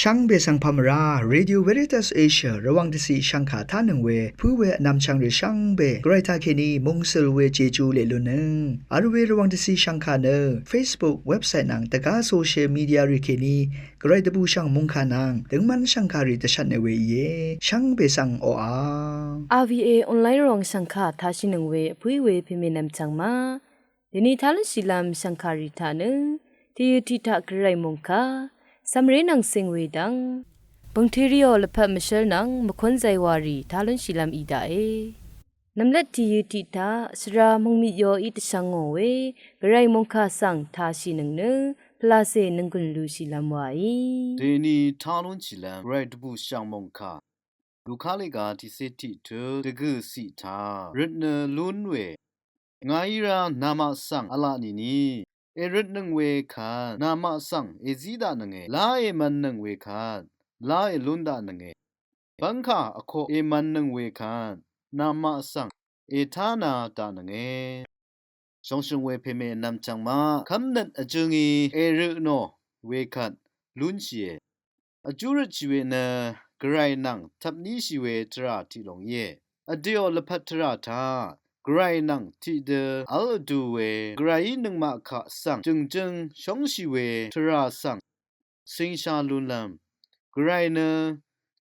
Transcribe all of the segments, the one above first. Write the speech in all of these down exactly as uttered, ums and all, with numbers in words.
Shvngbe svng pàmvrá, Radio Veritas Asia Rvwàng dvciq shvngkà tánøng we pǿ we vnvmchvng rì shvngbe Gvray taqkèní mungsøl we Jeju leq lunnøng. Vl we Rvwàng dvciq shvngkà nø Facebook, website nvng dvgá social media rì kèní Gvray dvbùshv̀ng mòngkà nvng døngmv́n shv̀ngkàrì dvshvtnø we íe. Shvngbe svng oqà. R V A online Rvwàng shv̀ngkà tashìnøng we vpǿí we pèmènvm chv̀ng ma. Dèni tá lúnshìlv́m shv̀ngkàrì taq nø tìyø tiq taq Gvray mòngkà cv̀mré nvng cing we dv́ng bø̀ngteriò lvpat mvshv́l nvng mvkún zaywàrì tá lúnshìlv́m í daqe. Nv̀mlat tìyø tiq taq svra mòngmit yoí dvshvngò we Gvray mòngkà svng tashìnøng nø pvlacè nònggùn lushìlv́m waí. Dèni tá lúnshìlv́m Gvray dvbùshv̀ng mòngkà Luka leq ga tiqcé tiq tut dvgø̀ ciq taq røt nø lún we. Ngàí rá namaq svng v̄la nìni èrøtnøng we kvt namaq svng èzí daqnønge. Lá èmv̄nnøng we kvt lá èlún daqnønge. Bv́ngkà vkoq èmv̄nnøng we kvt namaq svng ètána daqnønge. Shóngshø̀ng we pèmè nv̀mchv̀ng maq kv́mnøt vjø̄ngí èrø nò we kvt lúnshìe. Vjú røtshì we nø Gvray nvng tvpníshì we tvrà tiq long íe. Vdèò lvpat tvrà taq Gvray nvng tiqdø v́l vdu we Gvrayí nøngmaq kaq svng jø̀ngjǿng shóngshì we tvrà svng cingsha lunlv́m. Gvray nø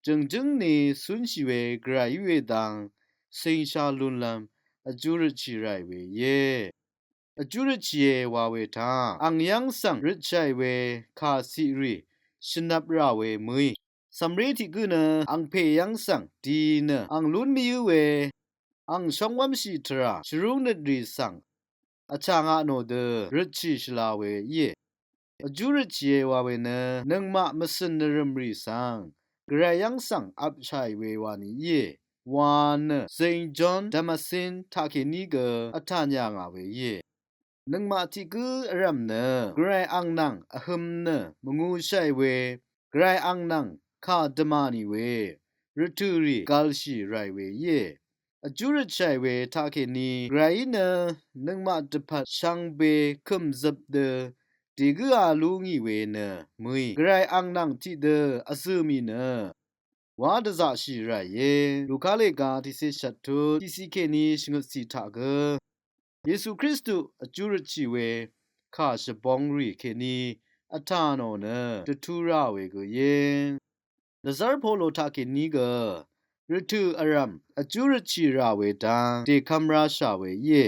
jø̀ngjǿng ni cúnshì we Gvrayí we dang cingsha lunlv́m vjú røtshì ràì we íe. Vjú røtshìe wa we taq ang yv́ng svng røtshàì we kà ciq rì shvnvp rà we mø̀í. Cv̀mré tiq gǿ nø angpè yv́ng svng di nø ang lún mvyǿ we ang shóngwv́mshì tvrà shvrúngnøt rì svng vchà ngaq nò dø røtshì shvla we íe. Vjú røtshìe wa we nø nøngmaq mvcø̀n nvrø̀m rì svng Gvray yv́ng svng vpshàì we wani íe wa nø Saint John Damascene taqkèní gø vtà nyà ngà we íe. Nøngmaq tiq gǿ vrv̀m nø Gvray ang nvng vhø̄m nø mvngūshàì we Gvray ang nvng kà dvmà nì we rvtø̀ rì gv̄lshì ràì we íe. Vjú røtshàì we taqkèní Gvrayí nø nøngmaq dvpvt shvngbe kø̀m zøp dø dègǿa lú ngì we nø mø̀í. Gvray ang nvng tiqdø vzø̀ mì nø wá dvzaqshì ràìe. Luka leq ga tiqcé shvt tut tiqciq kèní shvngøtciq taq gø Yesu Kristu vjú røtshì we kà shvbong rì kèní vtà nò nø dvtú rà we gø íe. Dvzv́r Polo taqkèní gø rvtø̀ vrv̀m vjú røtshì rà we dang dèkvm rashà we íe.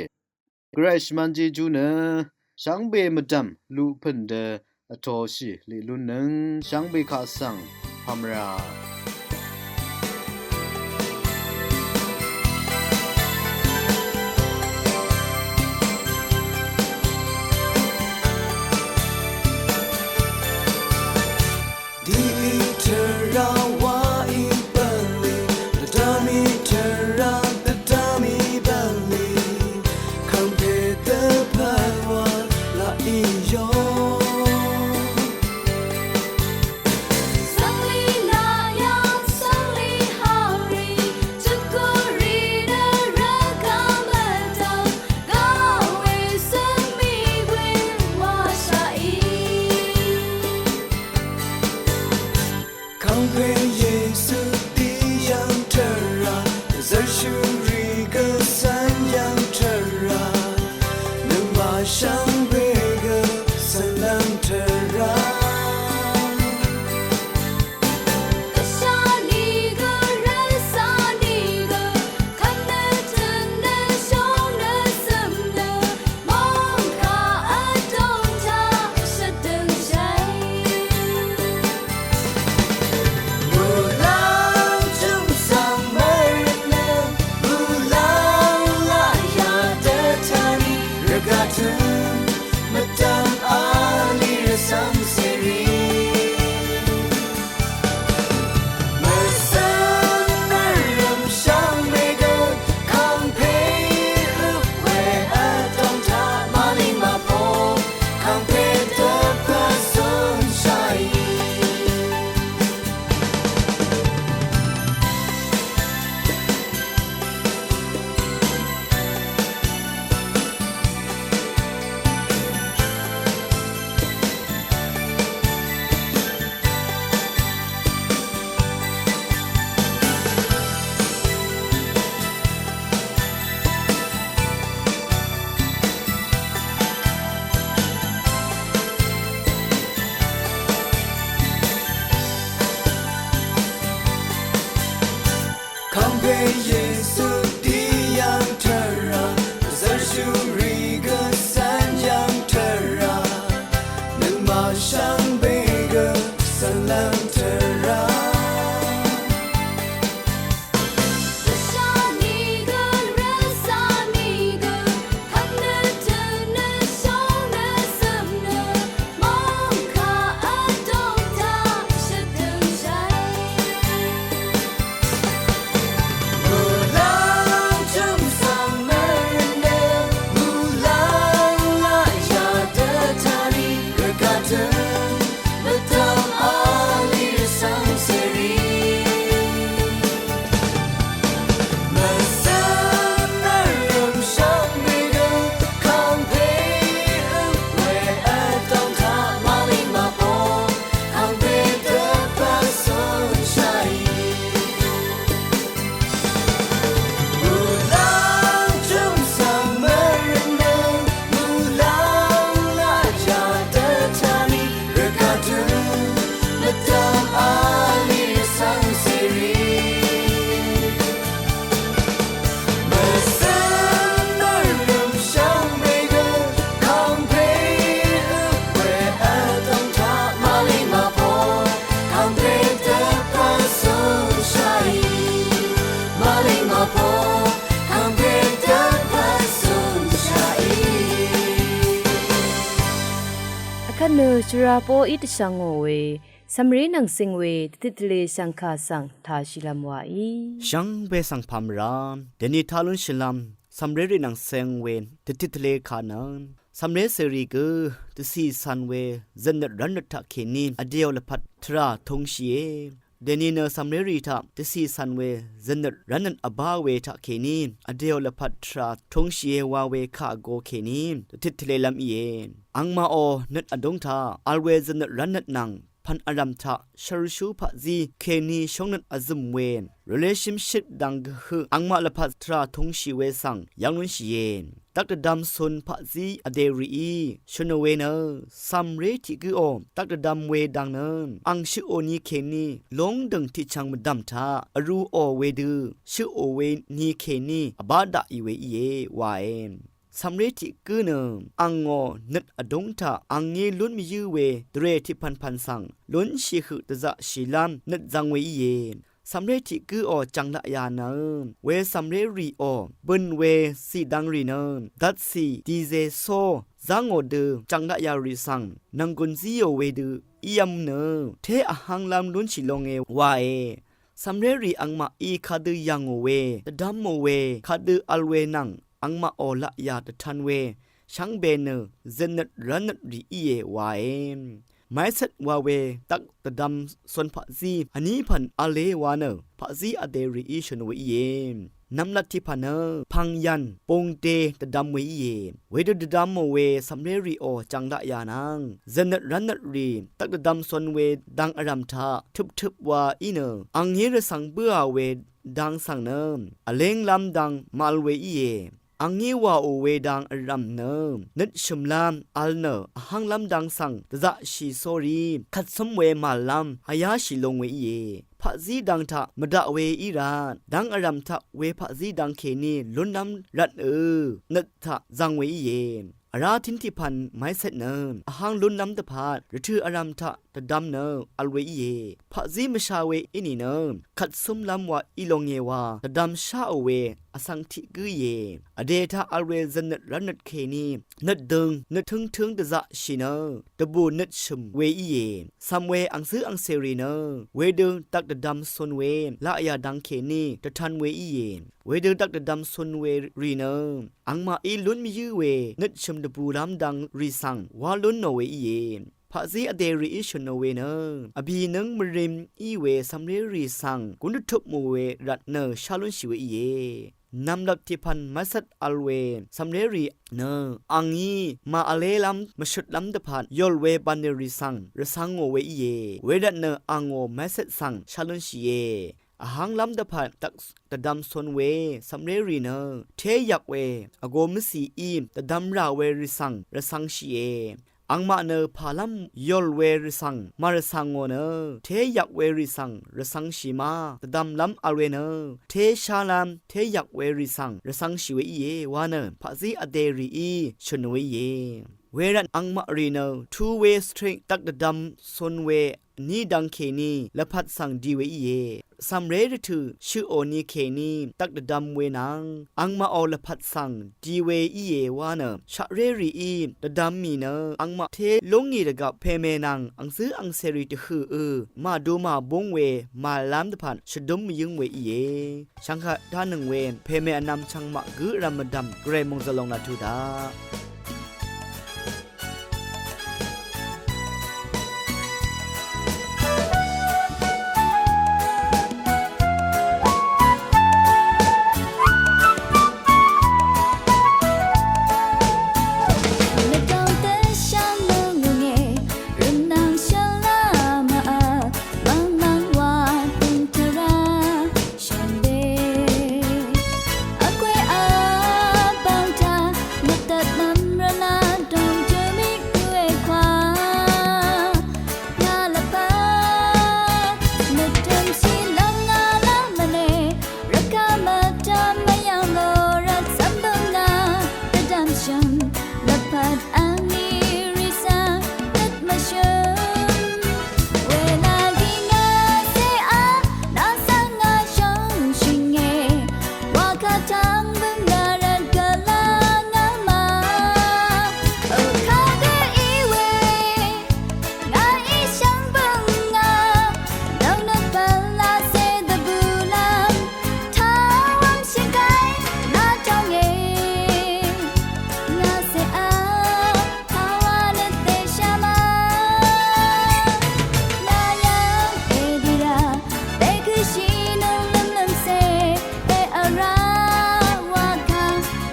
Gvray shvmvn Jejú nø shvngbe mvdv̀m luq pø̀n dø vtōshì leq lúnnøng shvngbe kaq svng pàmvrà. Dì tvrà wa í bv̀nlì, dvdv̀m í tvrà, dvdv̀m í bv̀nlì, kàngpè dvpvt wa laq í yò. Svnglì nà yv̀ng, svnglì hàrì, tukuri nø rvkvm vdv̀m, gaq we svng mì we wa shaq í. Kàngpè Yesu dì yv̀ng tvrà, zvrshø̀rì gø cv̀n yv̀ng tvrà, nøngmaq shvngbe gø cv̀nlv̀m tvrà. Dvsha nìgø, rvsha nìgø, kvt nø tø̀n nø shóng nø cø̀m nø, mòngkà vdòng taq shvdø̀ng shàì. Muqlàng jø̀m svng mvrøt nø, muq Yesu dì yv̀ng tvrà, zvrshúrì gø cv́n yv̀ng tvrà, nøngmaq shvngbe gø cv́nlv́m tvrà. Vkvt nø shvra poqí dvshvngò we, cv̀mré nvng cing we dvtit tvlē shv̀ngkà svng tāshìlv́m wàí. Shvngbe svng pà mvrá dèni tá lúnshìlv́m cv̀mrérì nvng cing we dvtit tvlē kà nø, cv̀mré cèrì gø dvcì cv̀n we zø̀tnøt rv́tnøt taqkèní vdèò lvpat tvrà tūngshìe. Dèni nø cv̀mrérì taq dvcì cv̀n we zø̀tnøt rv́tnøt vbá we taqkèní vdèò lvpat tvrà tūngshìe wa we kà vgō kèní dvtit tvlēlv́m íe. Angmaqò nøt vdúng taq vl we zø̀tnøt rv́tnøt nvng pv̀n vrv̀m taq shvrshú paqzí kèní shóngnøt vzø̀m we relationship dvng gvhøq angmaq lvpat tvrà tūngshì we svng yv́ng lúnshìe. Dvk dvdvm cun paqzí vdè rìí shø̀nò we nø, cv̀mré tiq gǿò dvk dvdvm we dang nø ang shøqò ni kèní lóngdø̀ng tiqchv̀ng mvdv̀m taq vrūò wedø shøqò we ni kèní vbá daqì we íe wae. Cv̀mré tiq gǿ nø angò nøt vdúng taq angí lún mvyǿ we dvrè tiqpv̀npv̀n svng lúnshì høq dvzaqshìlv́m nøt zvng we íe. Cv̀mré tiq gǿò jv̀ng laqyà nø we cv̀mré rìò bø̀n we cìdvng rì nø dvtcì dìzè có zv́ngò dø jv̀ng laqyà rì svng nv̀nggùn zíò wedø ív́m nø té vhv́nglv́m lúnshì longe wae. Cv̀mré rì angmaqí kadø yv̀ngò we, dvdv́mò we, kadø vl we nvng angmaqò laqyà dvtv̄n we shvngbe nø zø̀tnøt rv́tnøt rì íe wae. Màícvt wa we dvk dvdvm cun paqzí vní pv̀n v̄le wa nø paqzí vdè rìí shø̀n we íe. Nvmlat tiqpv̀n nø pv̀ngyv̀n bungde dvdvm we íe. Wedø dvdvmò we cv̀mré rìò jv̀ng laqyà nvng zø̀tnøt rv́tnøt rì dvk dvdvm cun we dang vrv̀m taq tøptøp wa í nø angí rvcv̀ng bǿà we dang svng nø vlénglv́m dang màvl we íe. Angí wàò we dang vrv̀m nø nøt shø̀mlv́m vl nø vhv́nglv́m dang svng dvzaqshì sórí kvtsǿm we màvllv́m vyáshì long we íe. Paqzí dang taq mvdaq we í rvt dang vrv̀m taq we paqzí dang kèní lúnlv́m rvtnø nøt taq zvng we íe. Vrá tín tiqpv̀n màícvt nø vhv́ng lúnlv́m dvpvt rvtø̀ vrv̀m taq dvdvm nø vl we íe. Paqzí mvsha we í nìnø kvtsǿmlv́m wa í longe wa dvdvm sháò we vsvng tiq gǿ íe. Vdè taq vl we zø̀tnøt rv́tnøt kèní nøt døng nøt tǿngtǿng dvzaqshì nø dvbù nøt shø̀m we íe. Cv̀m we angcǿ angcèrì nø wedø dvk dvdvm cun we laqyà dang kèní dvtv̄n we íe. Wedø dvk dvdvm cun we rì nø angmaqí lún mvyǿ we nøt shø̀m dvbùlv́m dang rì svng wá lúnnò we íe. Paqzí vdè rìí shø̀nò we nø vbì nǿng mvrim í we cv̀mré rì svng gún dvtupmò we rvt nø shá lúnshì we íe. Nv̀mlvp tiqpv̀n mvcvt vl we cv̀mré rì nø angí màvlélv́m mvshøtlv́m dvpvt yòl we bv̀nlì rì svng rvcv̄ngò we íe. Wervt nø angò mvcvt svng shá lúnshìe. Vhv́nglv́m dvpvt dvk dvdvm cun we cv̀mré rì nø té yvk we vgō mvcìí dvdvm rà we rì svng rvcv̄ngshìe. Angmaq nø pàlv́m yòl we rvcv̀ng màrvcv̀ngò nø, téyvk we rì svng rvcv̄ngshì ma dvdvmlv́m vl we nø, téshálv́m téyvk we rì svng rvcv̄ngshì we íe wa nø, paqzí vdè rìí shø̀n we íe. Wervt angmaq rì nø two way street dvk dvdvm cun we vní dvng kèní lvpat svng di we íe. Cv̀mré rvtø̀ shøqò ni kèní dvk dvdvm we nvng angmaqò lvpat svng di we íe wa nø, shaqré rìí dvdvm mì nø angmaq té lúngì dvgvp pème nvng angzǿ angcèrì dvhø̀ ø màdu màbúng we màlv́m dvpvt shvdúm mvyǿng we íe. Shvngkvt dánøng we pème vnvm chvngmaq gǿ vrv̄m mvdv̀m gvray mòngzvlong laq tuq daq. Shvngbe vgwē vbvng taq mvdvt nvm rvnaq dòng jø̄ mì gø èkwà. Ngà lvpat mvtø̄m shìlv́m ngà lv́m mvnē, rvkà mvdv̀m mvyv̀ng lò rvt zv́m bø̀ng ngà dvdv̀m shø̀m lvpat angní rì svng nøt mvshø̀m. Wēlagí ngà cé a, nà svng ngà shóngshìnge. Wakà tvng bø̀ng ngà rvt gvlá ngà ma. Okà gø í we. Ngàí shvngbe ngà, lv̀ngnøt bvlacè dvbùlv́m, tawvm shvgay nà tòngé. Ngàcè a, tawvnøt dèshà ma. Ngà yv́ng èdira, dèkøshì nǿng lǿmlǿmcè, èvra wakà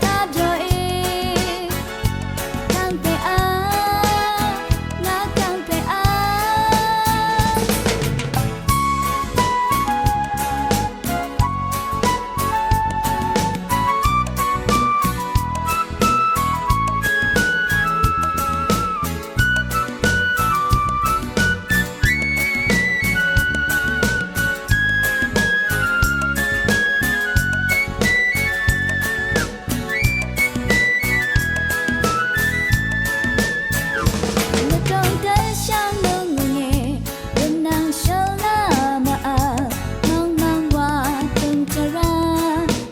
tap jòe. Kàngpè a, ngà kàngpè a.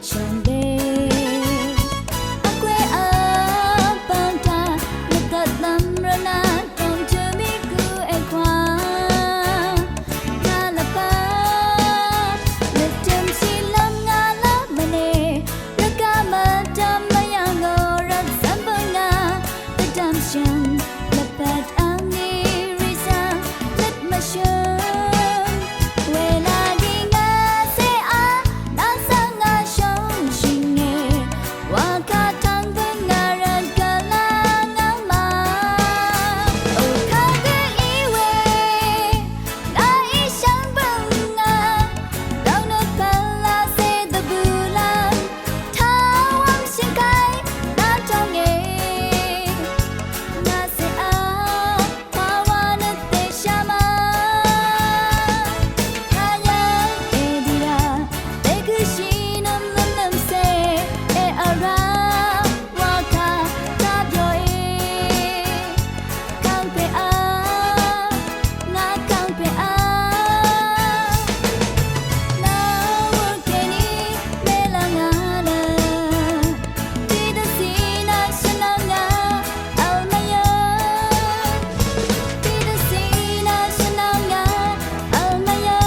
Shvngbe vgwē vbvng taq mvdvt nvm rvnaq dòng jø̄ mì gø èkwà. Ngà lvpat mvtø̄m shìlv́m ngà lv́m mvnē, rvkà mvdv̀m mvyv̀ng lò rvt zv́m bø̀ng ngà dvdv̀m shø̀m lvpat angní rì svng nøt mvshø̀m. Wēlagí ngà cé a, nà svng ngà shóngshìnge. Wakà tvng bø̀ng ngà rvt gvlá ngà ma. Okà gø í we. Ngàí shvngbe ngà, lv̀ngnøt bvlacè dvbùlv́m, tawvm shvgay nà tòngé. Ngàcè a, tawvnøt dèshà ma. Ngà yv́ng èdira, dèkøshì nǿng lǿmlǿmcè, èvra wakà tap jòe. Kàngpè a, ngà kàngpè a. Nà wūr kèní mèlv́ng a nø, tiqdvcì nà shvnvng ngà vl mvyǿ. Tiqdvcì nà shvnvng ngà vl mvyǿ.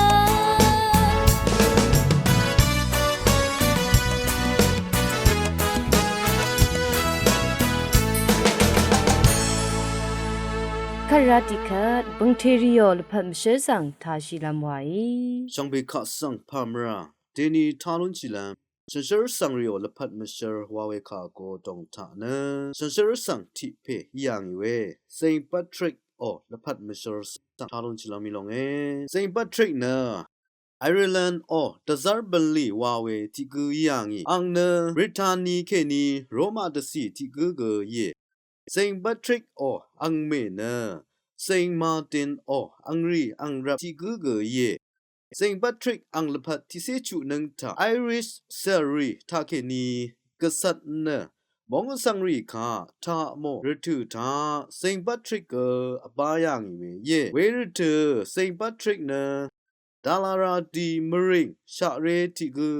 Kvt ra tiqkvt bø̀ngtè rìò lvpat mvshǿl svng tāshìlv́m wàí. Shvngbe kaq svng pà mvrà deni tá lúnshìlv́m, shànshér svng rìò lvpat mvshǿl wa we kà vgo dòng taq nø, shànshér svng tiq pè í yà ngì we, Saint Patrick ò lvpat mvshǿl svng tá lúnshìlv́m í longe. Saint Patrick nø Ireland ò dvzv́r bv̀nlì wa we tiq gǿ í yà ngì. Àng nø Brittany kèní Roma dvcì tiq gǿ gø íe. Saint Patrick ò angmè nø Saint Martin ò angrì angrvp tiq gǿ gø íe. Saint Patrick ang lvpat tiqcé chuq nǿng taq Irish cell rì taqkèní gvcvt nø móng vsvng rì kaq taq mò rvtø̀ taq Saint Patrick gø vbá yà ngì we íe. We rvtø̀ Saint Patrick nø Dvlvra dì mvrìng shaqré tiq gǿ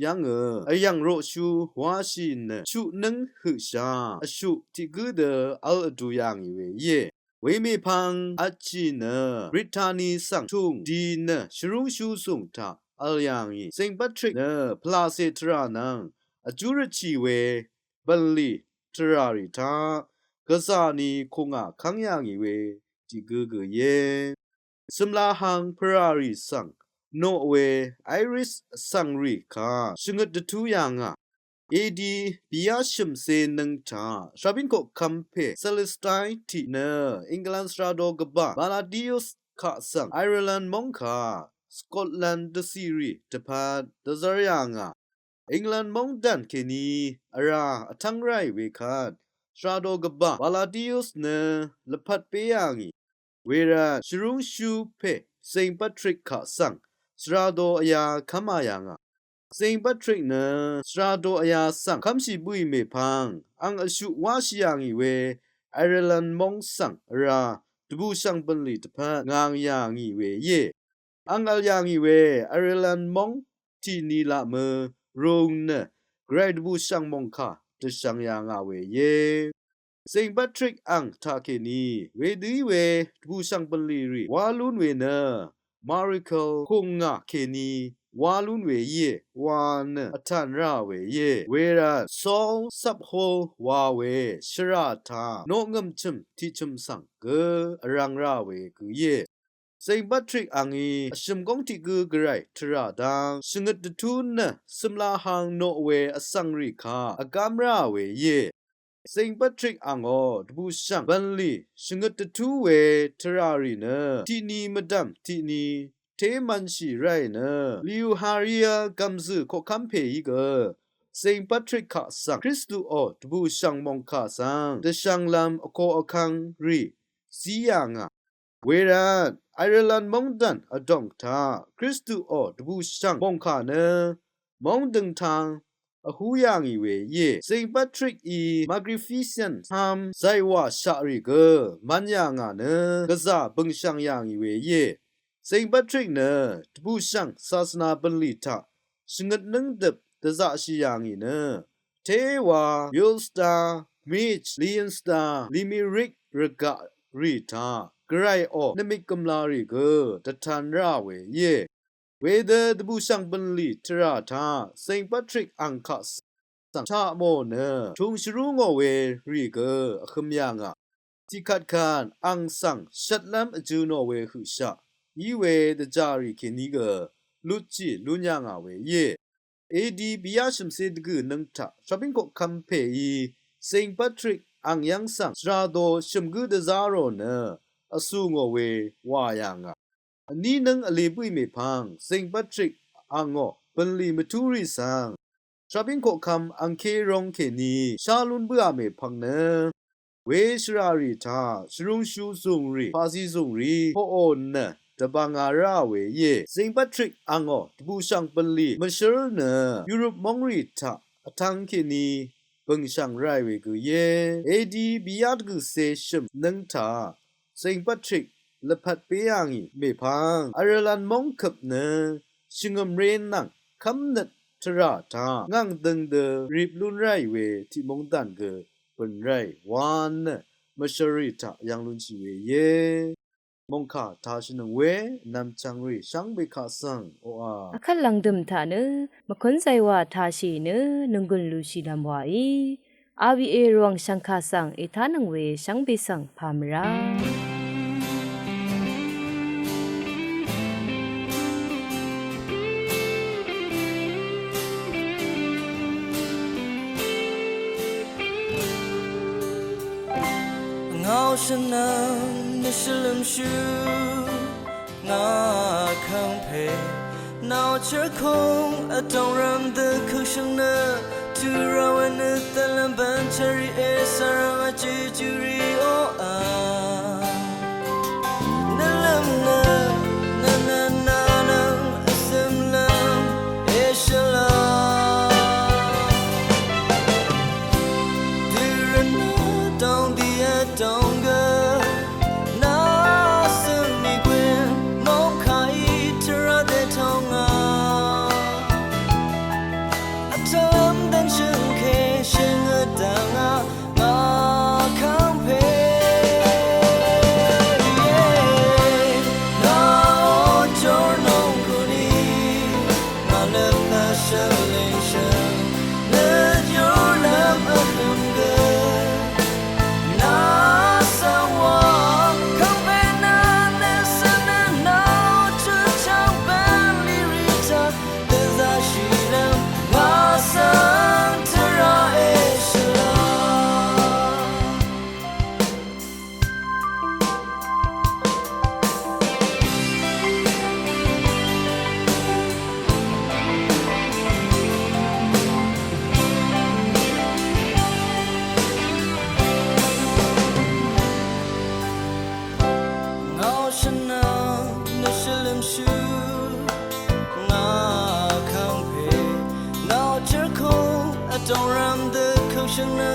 yv́ngø vyv̀ng roqshú wáshì nø chuq nǿng høqshà vshuq tiq gǿ dø vl vdu yà ngì we íe. Wemèpvng vtshì nø Brittany svng tùng dì nø shvrúngshú zùng taq vl yà ngì. Saint Patrick nø pvlacè tvrà nvng vjú rvtshì we bv̀nlì tvrà rì taq gvzà ni kùngà kv́ng yà ngì we tiq gǿ gø íe. Cø̀mlahang pvràrì svng noq we Irish vsvng rì kaq shvngøt dvtú yà ngà. A D bìyá shø̀mcé nǿng taq shabín koqkvm pè Celestine tiq nø England svrado gvbà Palladius kaq svng Ireland móng kaq Scotland dvcìrì dvpvt dvzv́r yà ngà. England móngdàn kèní vrá vtv́ng ráì wekvt svrado gvbà Palladius nø lvpat pé yà ngì. Wervt shvrúngshú pè Saint Patrick kaq svng svrado vyá kv́mà yà ngà. Saint Patrick nø svrado vyá svng kv́mshì bǿì mèpvng ang vshuq wáshì yà ngì we Ireland móng svng vrá dvbùshv̀ng bv̀nlì dvpvt ngang yà ngì we íe. Ang vl yà ngì we Ireland móng tiq ni laq mø rung nø gvray dvbùshv̀ng mòngkà dvshvng yà ngà we íe. Saint Patrick ang taqkèní wedø í we dvbùshv̀ng bv̀nlì rì wá lún we nø miracle kùngà kèní wá lún we íe wa nø vtàn rá we íe. Wervt Saul Sapho wa we shvrà taq noqngø̀m chø̀m tiq chø̀m svng gø vrvng rá we gø íe. Saint Patrick angí vshø̀m góng tiq gǿ gvray tvrà dang shvngøt dvtú nø cø̀mlahang noq we vsvng rì kaq vgám rá we íe. Saint Patrick angò dvbùshv̀ng bv̀nlì shvngøt dvtú we tvrà rì nø tiq ni mvdv̀m tiq ni té mv̄nshì ráì nø Liuharia gv̀mzø̀ koqkv́m pèí gø Saint Patrick kaq svng Kristuò dvbùshv̀ng mòngkà svng dvshv̄nglv̄m vko vkvng rì zí yà ngà. Wervt Ireland móngdàn vdòng taq Kristuò dvbùshv̀ng mòngkà nø móngdøng tang vhú yà ngì we íe. Saint Patrick í Magnificent ham zàywà shaqrì gø mv̄n yà ngà nø gvzà bø̀ngshv̀ng yà ngì we íe. Saint Patrick nø dvbùshv̀ng sasvna bv̀nlì taq shvngøt nǿngdøp dvzaqshì yà ngì nø téwa Ulster, Meath, Leinster, Limerick rvgaq rì taq gvrayò nvmik gø̀mlarì gø dvtan rá we íe. Wedø dvbùshv̀ng bv̀nlì tvrà taq Saint Patrick ang kaq svng taq mò nø tùng shvrú ngò we rì gø vhø̄m yà ngà. Tiqkvtkvt ang svng shvtlv́m vjø̄ nò we høqshaq í we dvjàrì kèní gø lutshì lún yà ngà we íe. A D bìyá shø̀mcé dvgø̀ nøng taq shabín koqkvm pèí Saint Patrick ang yv́ng svng svrado shø̀m gǿ dvzá rò nø vsù ngò we wà yà ngà. Vní nøng vlē bǿì mèpvng Saint Patrick angò bø̀nlì mvtúrì svng shabín koqkvm angké rong kèní shá lún bǿà mèpvng nø we shvràrì taq shvrúngshú zùngrì paqzí zùngrì hoqò nø dvbvnga ráà we íe. Saint Patrick angò dvbùshv̀ng bø̀nlì mvshǿl nø Europe móngrì taq vtvng kèní bø̀ngshv̀ng ráì we gø íe. A D bìyá dvgø̀cé shø̀m nøng taq Saint Patrick lvpat béà ngì mèpvng Ireland móngkøp nø shvngø̀mré nvng kv́mnøt tvrà taq ngv̀ng døng dø rip lún ráì we tiq móngdàn gø bø̀n ráì wa nø mvshvrì taq yv́ng lúnshì we íe. Mòngkà tashìnøng we nv̀mchv̀ngrì shvngbe kaq svng oqà vkvt lv̀ngdø̀m taq nø mvkún zaywà tashì nø nònggùn lushìlv́m wàí R V A Rvwàng shv̀ngkà svng ètánøng we shvngbe svng pàmvrá. Ngàò shvnvng nø shvlø̀mshú ngà kàngpè nàò chv́rkung vdòng rvm dø køkshøng nø Tø̄ rā wē nø tvlv̄m bvnchv̄r rì èsvra wē jujuri oqà. Nvlv̄m nø nvnvnvnvng vzø̀mlv̄m èshvla. Dø̄ rvnø dv́ngdì vdv́ng gø nà svng nìgwè nòngkà í tvrà dètòngà. Vtvlv̄m dvnshø̀ngke shø̀ngø dvngà ngà kàngpè. Ngà ò jórnònggùnì ngà løp nà shvlingshø̀ng nø jórnvm vhø̀m gø. Nà svng wa kàngpè nà nø svng nø nà ò chø chvng bv̀nlì rì taq dvzaqshìlv́m ngà svng tvrà èshvla. Ngàò shvnvng nø shvlø̀mshú ngà kàngpè. Ngàò chv́rkung vdòng rv̄m dø køngshøng nø